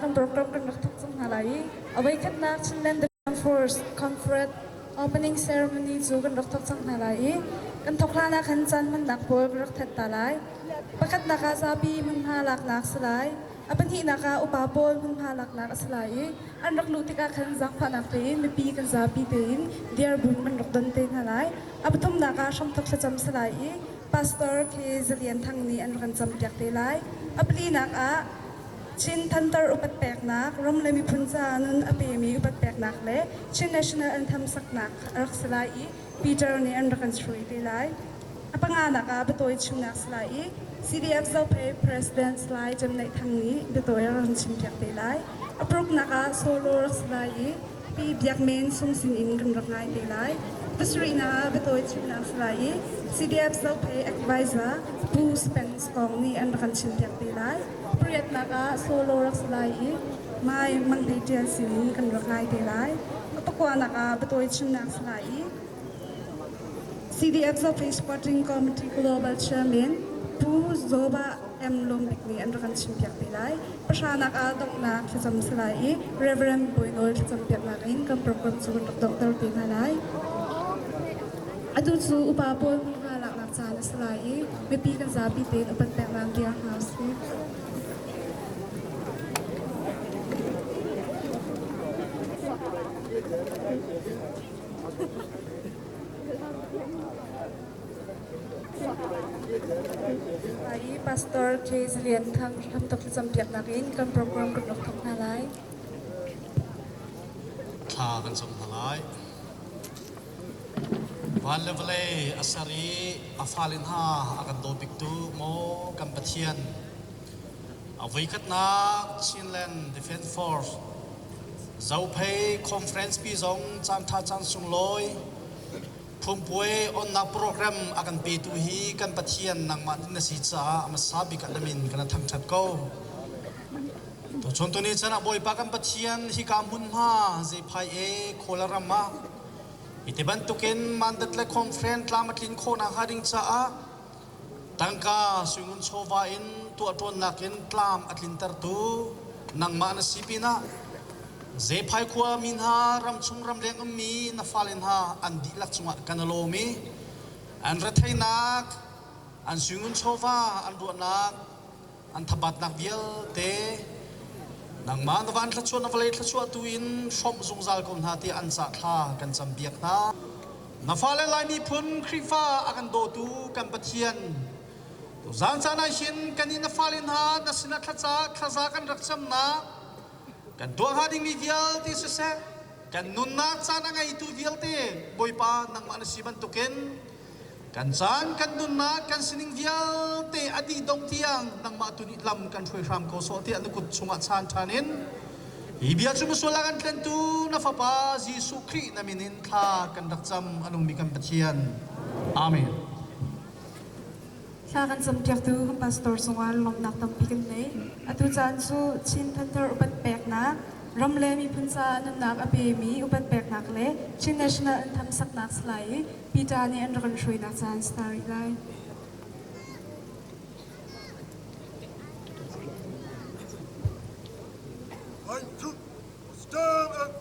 kan program kan rak thawk cang hna lai i a voikhatnak Chinland Force Conference opening ceremony cu kan rak thawk cang hna lai i kan thawk hlan ah khan caan hmannak pawl kan rak that ta lai. Pakhatnak ah zapi hmunhma laknak si lai. A pahnihnak ah upa pawl hmunhma laknak a si lai i an rak luh tikah khan zaangfahnak tein mipi kan zapi tein diarbun kan rak don te hna lai. A pathumnak ah hramthawk thlacam si lai i Pastor K. Zalian Thang nih an rak kan campiak te lai. A palinak ah Chin Thantar upat peknak, ram le miphun ca nun a pemi upat peknak le Chin National Anthem saknak a rak si lai i Peter nih an rak kan hruai te lai. A panganak ah biatawi chimnak si lai i CDF Zophei President Salai Cem Neih Thang nih biatawi a rak chimpiak te lai. A paruknak ah solo rak si lai i Pi Biak Men Sung sin in kan rak ngai te lai. Pasarihnak ah biatawi chimnak si lai i CDF Zophei Advisor Pu Spence Kong nih an rak kan chimpiak te lai. Pariatnak ah solo rak si lai i Mai Mang Hlei Ṭial sin in kan rak ngai te lai. A pakuanak ah biatawi chimnak si lai i CDF Zophei Supporting Committee Global Chairman Pu Zoba M. Lawmbik nih an rak kan chimpiak te lai. Pahranak ah donghnak thlacam si lai i Reverend Bawi Nawl thlacam piaknak in kan program cu kan rak donghter te hna lai. Atu cu upa pawl hmunhma laknak caan a si lai i mipi kan zapi tein upat peknak dir hna usih. Hi Pastor K. Zalian Thang hramthok thlacam piaknak in kan program kan rak thok hna lai. Thla kan cam hna lai. Van le vawlei a ser i a fale hna a kan daw biktu maw kan Pathian. A voikhatnak Chinland Defense Force Zophei Conference pi zong caan ṭha caan sunglawi Phungpuai onnak program a kan petu hi kan Pathian nangmah na si caah a hmasa bik ah na min kan thangṭhat ko. Tuchun tuni chan ah Bawipa kan Pathian hika hmunhma Zephai e Kawlram ah hi bantukin mandat le conference tlam a tlin khawhnak hnga ding caah Tangka suingun chawva in tuahṭuannak in tlam a tlintertu nangmah na si pinah Zephai khua mi hna ramchung ramleng ummi na fale hna an dihlak cungah kan i lawm i an retheinak, an suingun chawva an ruahnak, an thabatnak vialte nangmah na van thluachuah na vawlei thluachuah tu in hrawmh zungzal ko hna tiah an cah thla kan cam biak hna. Na fale Lai miphun Khrihfa a kan dawtu kan Pathian tuzaan caan ah hin kan i na fale hna na sinah thlaca thlaza kan rak camnak kan tuah hnga dingmi vialte siseh kan nunnak caan a ngeitu vialte Bawipa nangmah na si bantukin Kan caan, kan nunnak, kan sining vialte a dih dongh tiang nangmah tu nih lam kan hruai hram ko sawh tiah na kut chungah chaan ṭhan in hi bia cu misual ah kan tlentu na Fapa Jesuh Khrih na min in thla kan rak cam a nungmi kan Pathian. Amen. Thla kan campiaktu kan pastor cungah lawmhnak tampi kan nei. Atu caan cu Chin Thantar upat peknak, ram le miphun caah nunnak a pemi upat peknak le Chin National Anthem saknak si lai i Peter nih an rak kan hruainak caan si ta rih lai. One, two, stand up.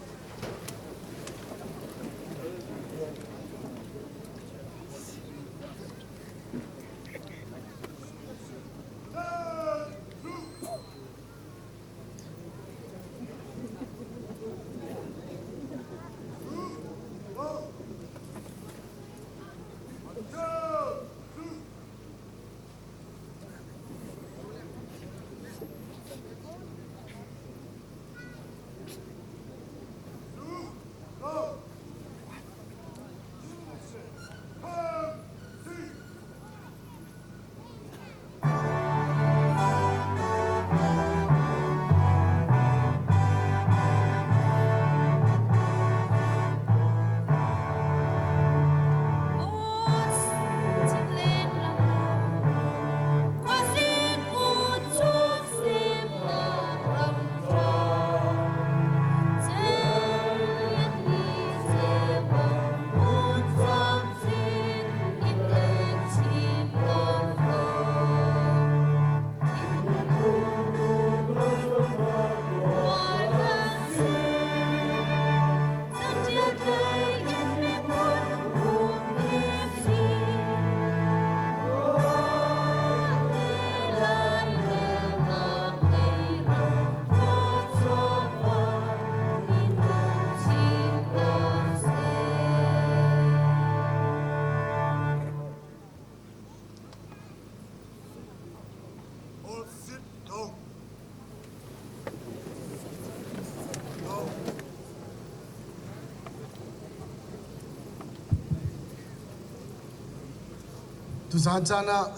Tuzaan caan ah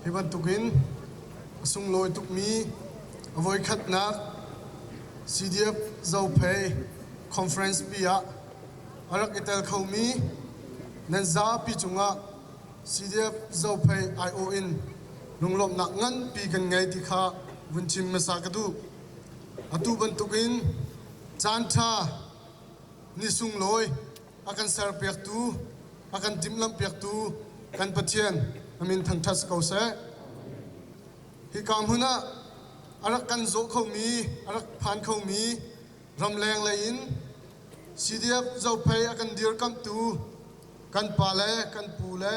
hi bantukin a sunglawi tukmi a voikhatnak CDF Zophei Conference pi ah a rak i tel khomi nan zapi cungah CDF Zophei aiawh in lunglawmhnak nganpi kan ngei ti kha vun chim hmasa ka duh. Atu bantukin caanṭha ni sunglawi a kan serpiaktu, a kan timhlamhpiaktu kan Pathian a min thangṭhat si ko seh. Hika hmun ah a rak kan zawh khomi, a rak phan khomi ramleng lei in CDF Zophei a kan dirkamhtu kan pa le kan pu le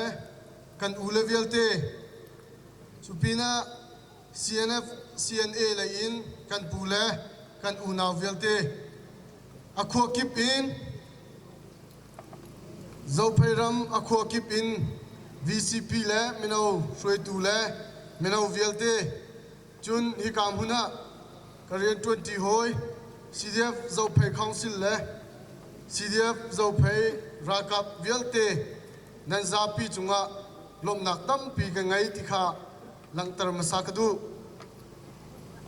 kan u le vialte cu pinah CNF CNA lei in kan pu le kan unau vialte a khua kip in Zophei ram a khua kip in VCP le mino hruaitu le mino vialte cun hika hmun ah ka rianṭuanṭi hawi CDF Zophei Council le CDF Zophei ralkap vialte nan zapi cungah lawmhnak tampi ka ngei ti kha langhter hmasa ka duh.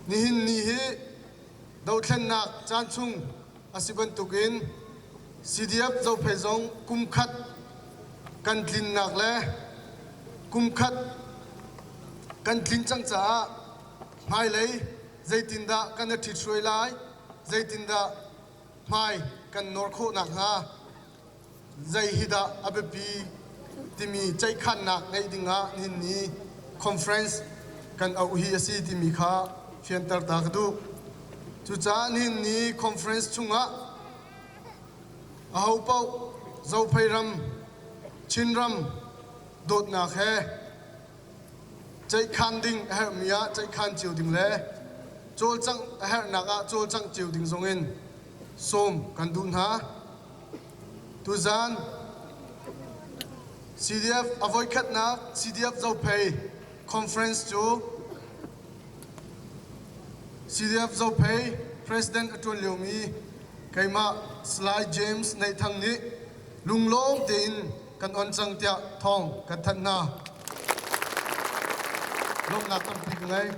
Nihin ni hi dothlennak caan chung a si bantukin CDF Zophei zong kum khat kan tlinnak le kum khat kan tlin cang caah hmailei zeitindah kan i ṭhithruai lai, zeitindah hmai kan nawr khawh nakhnga zei hi dah a biapi timi ceihkhannak ngeih dingah nihin ni conference kan auh hi a si timi kha fianter ta ka duh. Cucaah nihin ni conference chungah ahopaoh Zophei ram, Chinram dawtnak he ceihkhan ding a herhmi ah ceihkhan cio ding le cawlcangh a herhnak ah cawlcangh cio ding zongin sawm kan duh hna. Tuzaan CDF a voikhatnak CDF Zophei Conference cu CDF Zophei President a ṭuan liomi keimah Salai James Neih Thang nih lunglawm tein kan on cang tiah thawng kan thanh hna. Lawmhnak tampi ka ngei.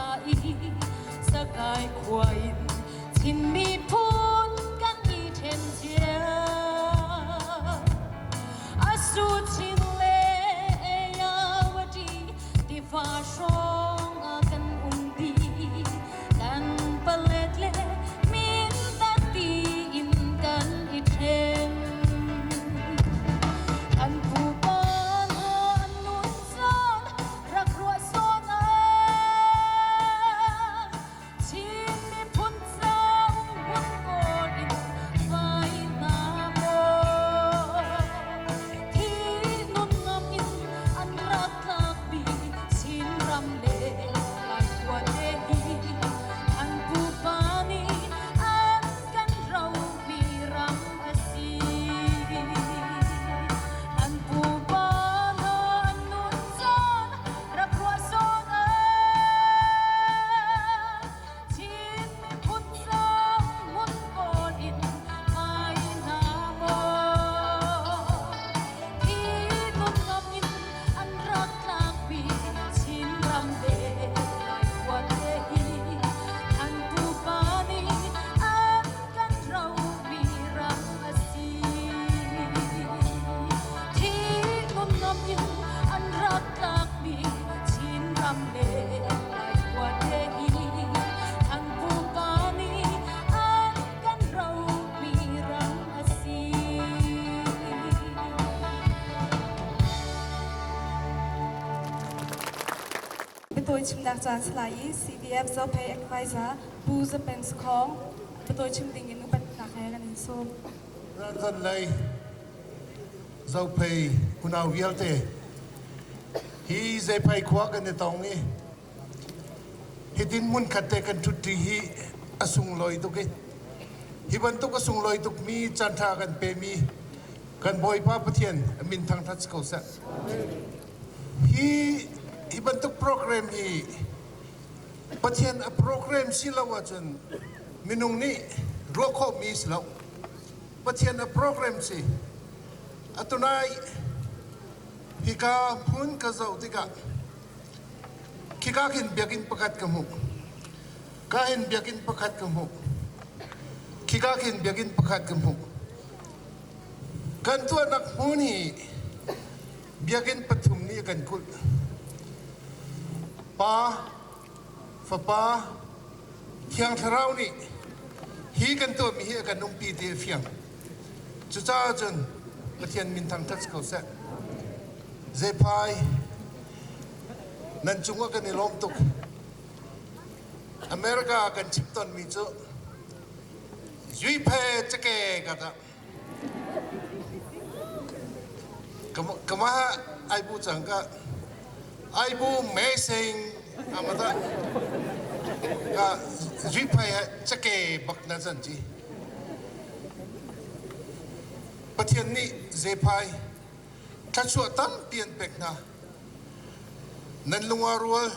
hna i Sakai khua in Chin miphun kan i ṭhen cia. A su chin le Ayawati tiva hrawng ah kan um dih. Kan palet le mindat tiin kan i ṭhen. Kan pupa hna an nun caan rak ruah sawn ah Chin miphun caung hun kawl in vai hna maw Thi nun ngam in an rak tlakpi Chinram le Lai khua te hi an pupa nih an kan romi ram a si. An pupa hna an nun caan rak ruah sawn ah Chin miphun sang hmun kawl in mai hna maw Hi nun ngam in an rak tlakpi Chinram le Lai khua te hi an pupa nih an kan romi ram a si. Thi nun in an rak tlakmi Chinram le Lai khua te hi an pupa nih an kan romi ram a si. Biatawi chimnak caan salai i CDF Zophei Advisor Pu Zapen Sakhong biatawi chim ding in upatnak he kan in sawm. Ralzan lei Zophei unau vialte hi Zeiphei khua kan i tong i hitin hmunkhat te kan ṭhutṭi hi a sunglawi tuk i hi bantuk a sunglawi tukmi caanṭha kan pemi kan Bawipa Pathian a min thangṭhat si ko seh. Hi hi bantuk program hi Pathian a program si lo ahcun minung nih ruah khawhmi si lo. Pathian a program si. Atunai hika hmun ka zoh tikah khika khin biakinn pakhat ka hmuh. Ka hin biakinn pakhat ka hmuh. Khika khin biakinn pakhat ka hmuh. Kan tuahnak hmun hi Biakinn pathum nih a kan kulh. Pa, Fapa, Thiang Thlarau nih hi kan tuahmi hi a kan umpi ti a fiang. Cucaah cun Pathian min thangṭhat si ko seh. Zephai, nan cungah kan i lawm tuk. America kan chim tonmi cu Zuiphe cake ka dah. Kama ai bu cang ka ai bu me sing amata ka zui phai ha cake bak na zan ji Pathian nih zephai thluachuah tampi an pek hna nan lung aa rual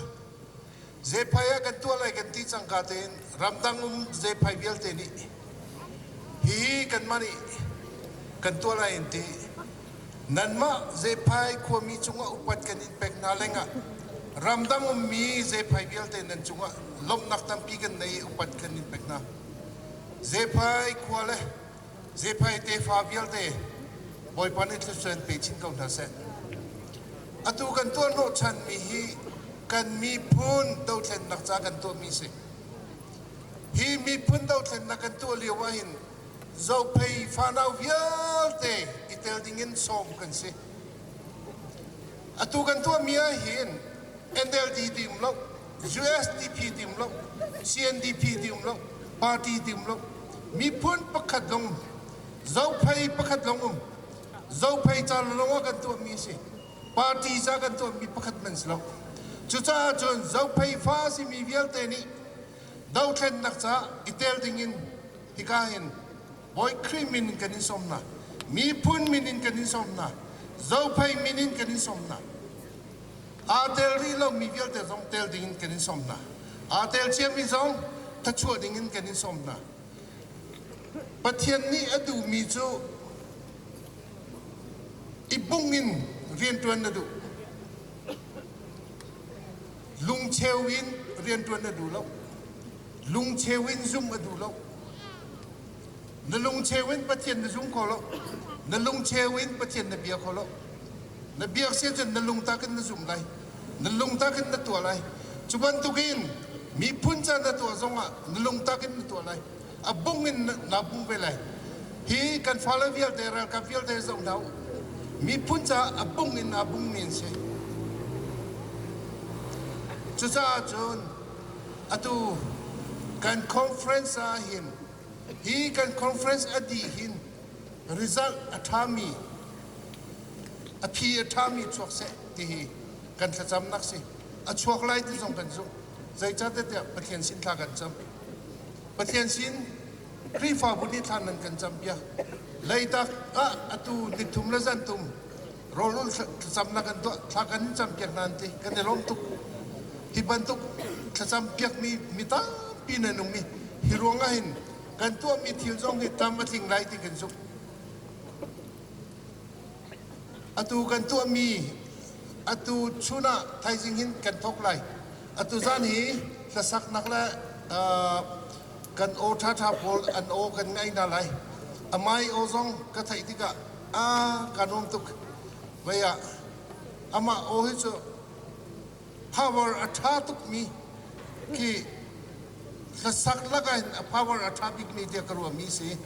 Zephai ah kan tuah lai kan ti cangka tein ramdang um zephai vialte nih hihi kanmah nih kan tuah lai in ti nanmah zephai khuami cungah upat kan in pek hna lengah ramdang ummi zephai vialte nan cungah lawmhnak tampi kan nei i upat kan in pek hna. Zephai khua le zephai tefa vialte Bawipa nih thluachuah in pe chin ko hna seh. Atu kan tuah hnawhchanmi hi kan miphun dothlennak ca kan tuahmi si. Hi miphun dothlennak kan tuah lio ahhin Zophei fanau vialte i tel dingin sawm kan si. Atu kan tuahmi ahhin NLD ti um lo, USDP ti um lo, CNDP ti um lo, party ti um lo, miphun pakhat lawng um, Zophei pakhat lawng um. Zophei ca lawng ah kan tuahmi a si. Party ca kan tuahmi pakhat man si lo. Cucaah cun Zophei fa a simi vialte nih dothlennak ca i tel dingin hika hin Bawi Khrih min in kan in sawm hna. Miphun min in kan in sawm hna. Zophei min in kan in sawm hna. Aa tel rih lomi vialte zong tel dingin kan in sawm hna. Aa tel ciami zong thachuah dingin kan in sawm hna. Pathian nih a duhmi cu i bung in rianṭuan na duh. Lungcheu in rianṭuan a duh lo. Lungcheu in zumh a duh lo. Na lungcheu in Pathian na zum kho lo. Na lungcheu in Pathian na bia kho lo. Na biak si ahcun na lungtak in na zum lai. Na lungtak in na tuah lai. Cu bantukin miphun ca na tuah zongah na lungtak in na tuah lai. A bung in na bung ve lai. Hi kan fale vialte ralkap vialte zoh hna u. Miphun ca a bung in a bungmi an si. Cucaah cun atu kan conference ah hin hi kan conference a dih hin result a ṭhami a phi a ṭhami chuak seh ti hi kan thlacamnak si. A chuak lai ti zong kan zumh. Zeicahtiah Pathian sin thla kan cam. Pathian sin Khrihfabu nih thla nan kan campiak. Leitak ah atu nithum le zantum rawlul thlacamnak kan tuah thla kan campiak hna an ti kan i lawm tuk. Hi bantuk thlacam piakmi mi tampi nan um i hi ruangah hin kan tuahmi thil zong hi tam a tling lai ti kan zumh. Atu kan tuahmi atu chun ah thaizing hin kan thawk lai. Atu zan hi hlasaknak le kan aw ṭhaṭha pawl an aw kan ngai hna lai. Amai aw zong ka theih tikah a ka nuam tuk. Vei ah amah aw hi cu power a ṭha tukmi khi hlasak lakah hin a power a ṭha bikmi tiah ka ruahmi si.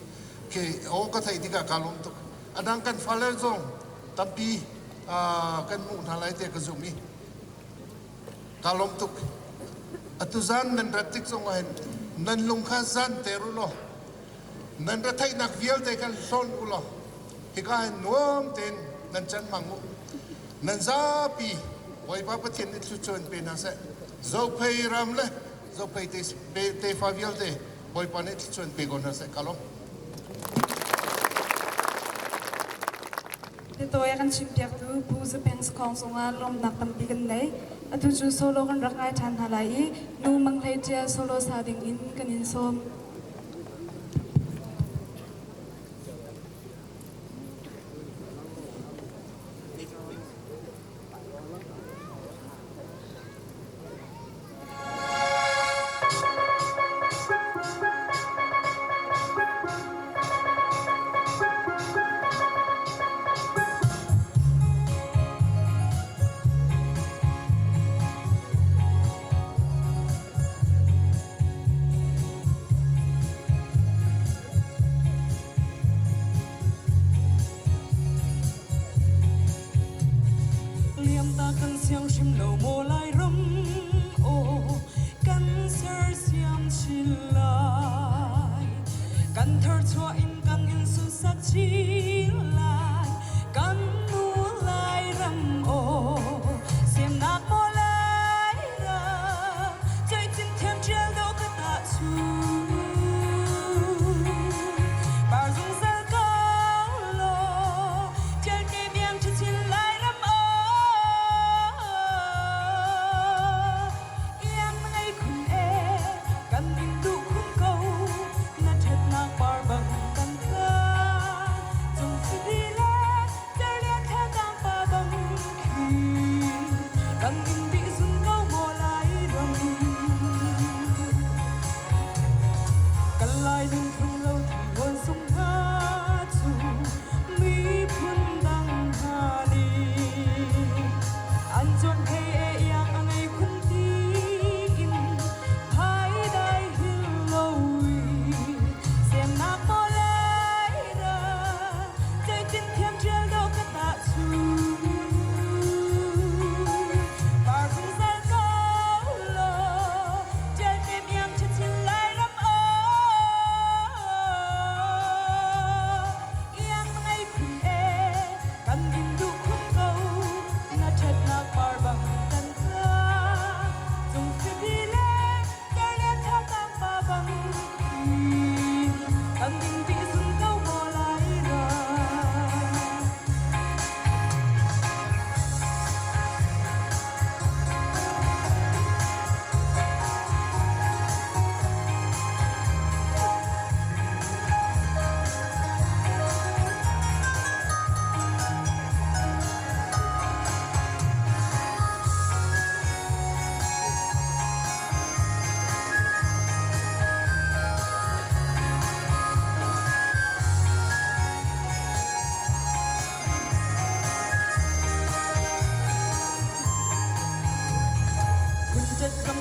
Khi aw ka theih tikah kaa lawm tuk. A dang kan fale zong tampi kan hmuh hna lai tiah ka zumh i Kaa lawm tuk. Atu zan nan rat tik zong ah hin nan lung kha zan ter u law nan retheihnak vialte kha hlawn u law hika hin nuam tein nan can hmang u. Nan zapi Bawipa Pathian nih thluachuah in pe hna seh. Zophei ram le Zophei tefa vialte Bawipa nih thluachuah in pe ko hna seh. Kaa lawm. Titawi a kan chimpiaktu Pu Zapeng Sakhong cungah lawmnak tampi kan nei. Atu cu solo kan rak ngai ṭhan hna lai i Nu Mang Hlei Ṭial solo sa dingin kan in sawm. Liamta kan siang hrim lo maw Lairam aw kan sersiam chin lai kan tharchuah in kan in sunsak chin lai kan nu Lairam aw semnak maw Lairam zeitin thiam ṭial do ka tah cu par zungzal ko law ṭialte miang ṭhachin Lairam aw.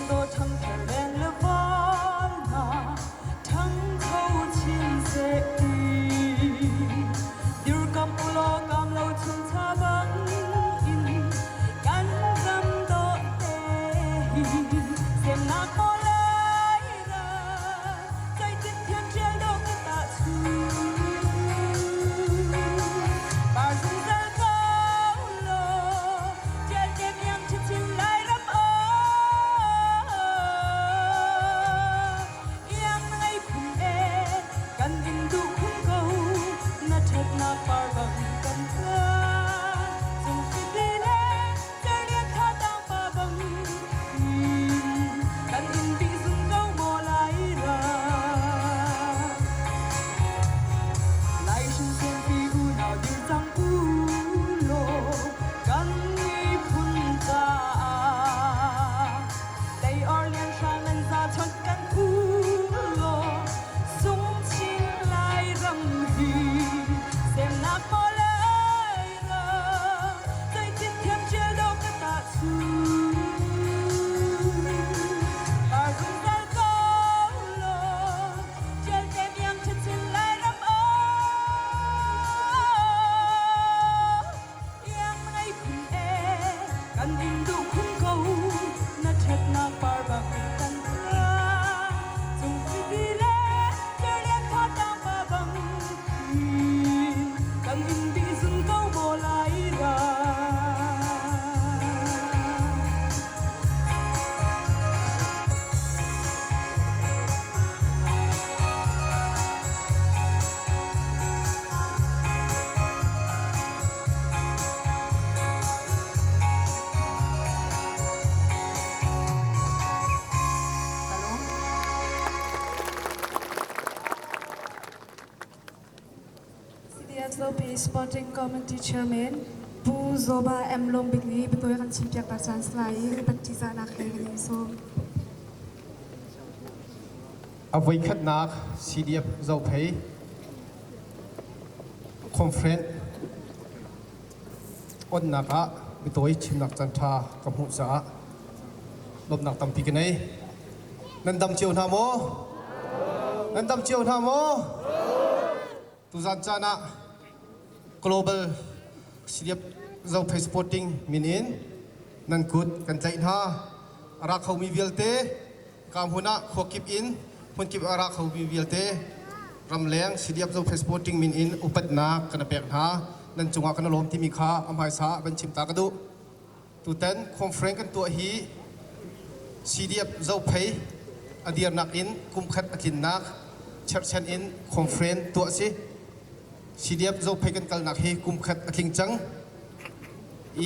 do ṭhangthar leng le val hna ṭhangcho chin seh ti. Dirkamh ulaw kam lo chungcha bang in kan ram dawh te hi semnak maw lai ra zeitin thiam ṭial dawh ka tahchunh. Par zungzal ko law ṭialte miang ṭhachin Lairam aw iang na ngei khun e kan in duh khun ko na ṭhatnak par bang kan tluan zungfidi le cerlian thla tang pa bang in kan in bih zung ko maw Lairam Lai hrinsempi unau dir cang u law kan miphun caah tei or lian hrang nan za chawnh kan u law sung chin Lairam hi semnak maw Lairam zeitin thiam ṭial dawh ka tahchunh par zungzal ko law ṭialte miang ṭhachin Lairam aw iang na ngei khun e kan in duh khun ko na ṭhatnak par bak kan tuah cung fidi le cerlian tha tang pa bang in kan in bih zun ko maw Lairam. CDSOP Sporting Committee Chairman Pu Zoba M. Lombik nih biatawi kan chimpiak ta caan si lai i upat ṭihzahnak he kan in sawm. A voikhatnak CDF Zophei Conference onnak ah biatawi chimnak caanṭha ka hmuh caah lawmhnak tampi ka nei. Nan dam cio hna maw? Nan dam cio hna maw? Tuzan caan ah Global CDF Zophei Sporting min in nan kut kan tlaih hna. A ra khomi vialte ka hmun ah khua kip in hmun kip a ra khomi vialte ramleng CDF Zophei Sporting min in upatnak kan pek hna. Nan cungah kan lawm timi kha a hmaisa ah van chim ta ka duh. Tutan conference kan tuah hi CDF Zophei a dirnak in kumkhat a tlinnak cherhchan in conference tuah a si. CDF Zophei kan kalnak hi kumkhat a tling cang.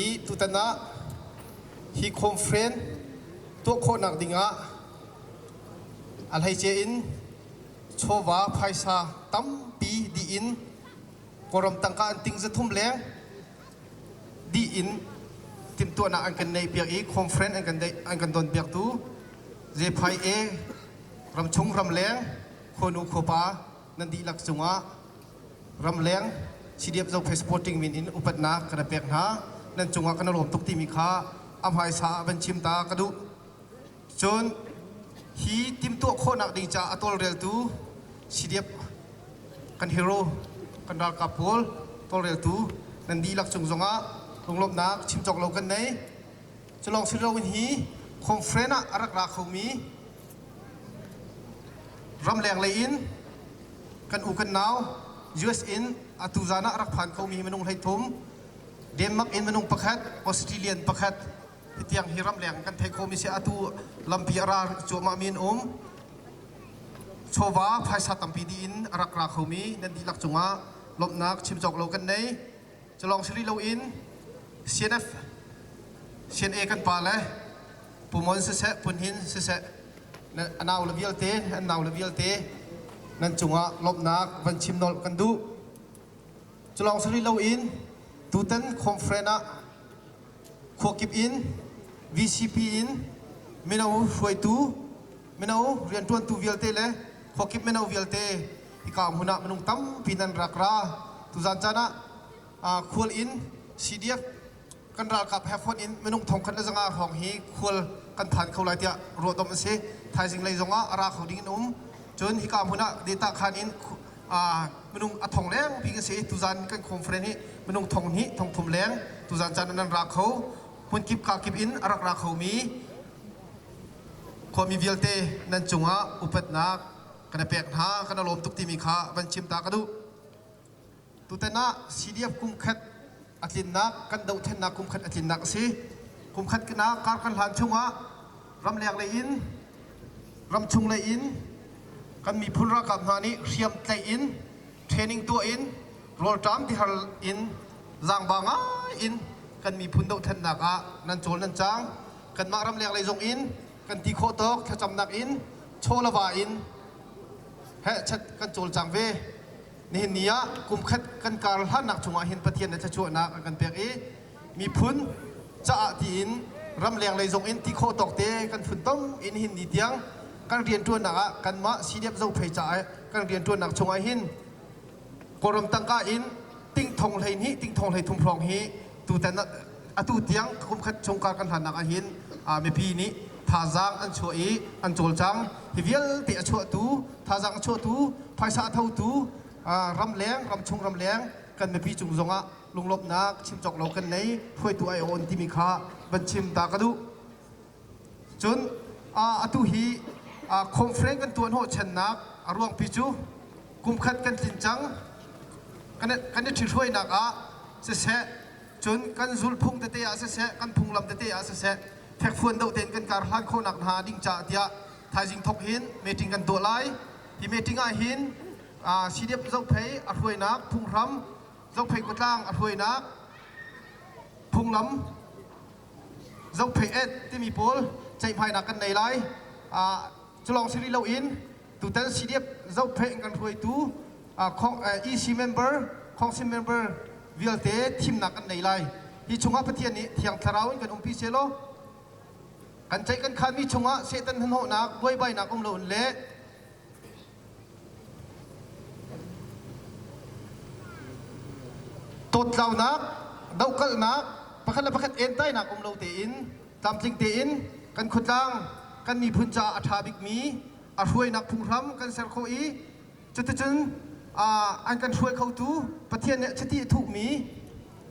I tutan ah hi conference tuah khawhnak dingah a hleice in chawva phaisa tampi dih in Kawlram tangka an ting zathum leng dih in timhtuahnak an kan neihpiak i conference an kan an kan donpiaktu Zephai E ramchung ramleng khuanu khuapa nan dihlak cungah ramleng CDF Zophei Sporting min in upatnak kan pek hna nan cungah kan lawm tuk timi kha a hmaisa ah van chim ta ka duh cun hi timhtuah khawhnak ding caah a tawlreltu CDF kan hero kan ralkap pawl tawlreltu nan dihlak cung zongah lunglawmhnak chim cawk lo kan nei culawng si loin hi conference ah a rak ra khomi ramleng lei in kan u kan nau US in atu zan ah rak phan khomi minung 13 Denmark in minung pakhat Australian pakhat hitiang hi ramleng kan theih khomi si atu lampi a ra cuahmah mi an um Chawva phaisa tampi dih in a rak ra khomi nan dihlak cungah lawmhnak chim cawk lo kan nei. Culawng si rih loin CNF, CNA kan pa le Pu Mon siseh, Pu Hnin siseh, a nau le vialte, an nau le vialte nan cungah lawmhnak van chim nolh kan duh. Culawng si rih loin tutan conference ah khuakip in VCP in mino hruaitu mino rianṭuantu vialte le khuakip mino vialte hika hmun ah minung tampi nan rak ra. Tuzan caan ah khual in CDF kan ralkap he fonh in minung 1500 hrawng hi khual kan kan phan kho lai tiah ruahdomh a si. Thaizing lei zongah a ra kho ding in um. Cun hika hmun ah data khan in minung a thong leng bik a si. Tuzan kan conference hi minung thong hnih thong thum leng tuzan caan nan ra kho. Hmun kip ka kip in a rak ra khomi khuami vialte nan cungah upatnak kan i pek hna kan i lawm tuk timi kha van chim ta ka duh. Tutan ah CDF kum khat a tlinnak kan dohthlennak kum khat a tlinnak a si. Kum khat kana kar kan hlan chungah ramleng lei in ramchung lei in kan miphun ralkap hna nih hriam tlaih in training tuah in rawlṭam tihar in zaangba ngai in kan miphun dohthlennak ah nan cawl nan cang. Kanmah ramleng lei zong in kan ti khawh tawk thlacamnak in chaw le va in heh chat kan cawlcang ve. Nihin ni ah kumkhat kan kar hlannak chungah hin Pathian na thluachuahnak a kan pek i miphun caah tiin ramleng lei zong in ti khawh tawk te kan funtom in hin ni tiang kan rianṭuannak ah kanmah CDF Zophei caah kan rianṭuannak chungah hin Kawlram tangka in ting thong 12 ting thong 33 hrawng hi tutan atu tiang kumkhat chung kar kan hlannak ah hin mipi nih thazaang an chuah i an cawlcang. Hi vialte a chuahtu, thazaang a chuahtu, phaisa a thotu ramleng, ramchung ramleng kan mipi cung zongah lunglawmhnak chim cawk lo kan nei, hruaitu ai awn timi kha van chim ta ka duh. Cun atu hi conference kan tuah hnawh channak a ruangpi cu kumkhat kan tlin cang. Kan i ṭhihruainak ah siseh, cun kan zulphung tete ah siseh, kan phunglam tete ah siseh, fekfuan deuh tein kan kar hlan khawhnak hna ding caah tiah thaizing thok hin meeting kan tuah lai. Hi meeting ah hin CDF Zophei a hruainak phunghram, Zophei kutlang a hruainak phunglam, Zophei et timi pawl ceihmainak kan nei lai. Culawng si rih loin tutan CDF Zophei in kan hruaitu EC member, Council member vialte thimnak kan nei lai. Hi chungah Pathian nih Thiang Thlarau in kan umpi sehlaw kan ceih kan khanmi chungah Satan hnahnawhnak, buaibainak um loin le tawtlaunak, dohkalhnak, pakhat le pakhat entainak um lo tein tlamtling tein kan khuatlang kan miphun caah a ṭha bikmi a hruainak phunghram kan ser khawh i cuticun an kan hruai khotu Pathian nih chiti a thuhmi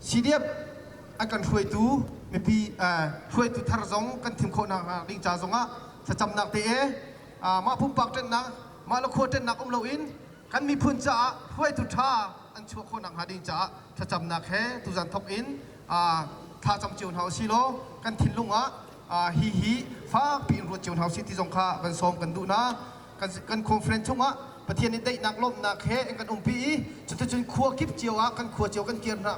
CDF an kan hruaitu mipi hruaitu thar zong kan thim khawh nakhnga ding ca zongah thlacamnak te e mah pumpak ṭanhnak mah le khua ṭanhnak um loin kan miphun caah hruaitu ṭha an chuah khawh nakhnga ding caah thlacamnak he tuzan thawk in thlacam cio hna usih law kan thinlung ah hi hi fakpi in ruat cio hna usih ti zong kha kan sawm kan duh hna. Kan conference chungah Pathian nih daihnak lawmhnak he an kan umpi i cuticun khua kip cio ah kan khua cio kan kir hna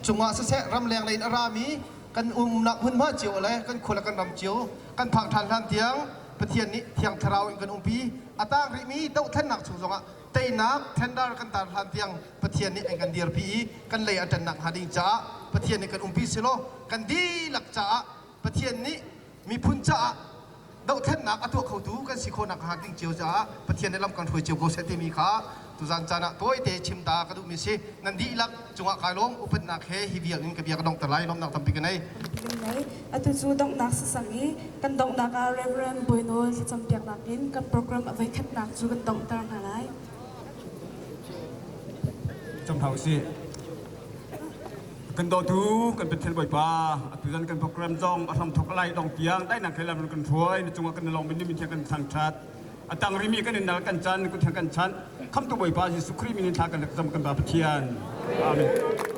cungah siseh ramleng lei in a rami kan umnak hmunhma cio le kan khua le kan ram cio kan phak ṭhan hlan tiang Pathian nih Thiang Thlarau in kan umpi. A tang rihmi dohthlennak chung zongah teinak tender kan tar hlan tiang Pathian nih an kan dirpi i kan lei a ṭannak hnga ding caah Pathian nih kan umpi silaw kan dihlak caah Pathian nih miphun caah dohthlennak a tuah khotu kan si khawhnak hnga ding cio caah Pathian nih lam kan hruai cio ko seh timi kha tuzan caan ah tawite chim ta ka duhmi si. Nan dihlak cungah kai lawm. Upatnak he hi vial in ka bia ka donghter lai. Lawmnak tampi ka nei. Atu cu donghnak sasang i kan donghnak ah Reverend Bawinawl thlacam piaknak in kan program a voikhatnak cu kan donghter hna lai. Cam hau si. Kan dawtu kan Pathian Bawipa atu zan kan program zong a hram thok lai dong tiang dainak he lam kan hruai na cungah kan lawng min min kan thangthat a tang rimi kan in nal kan chan kun kan chan khamtu Bawipa Jesuh Khrih min in thla kan rak zam kan ba Pathian. Amen.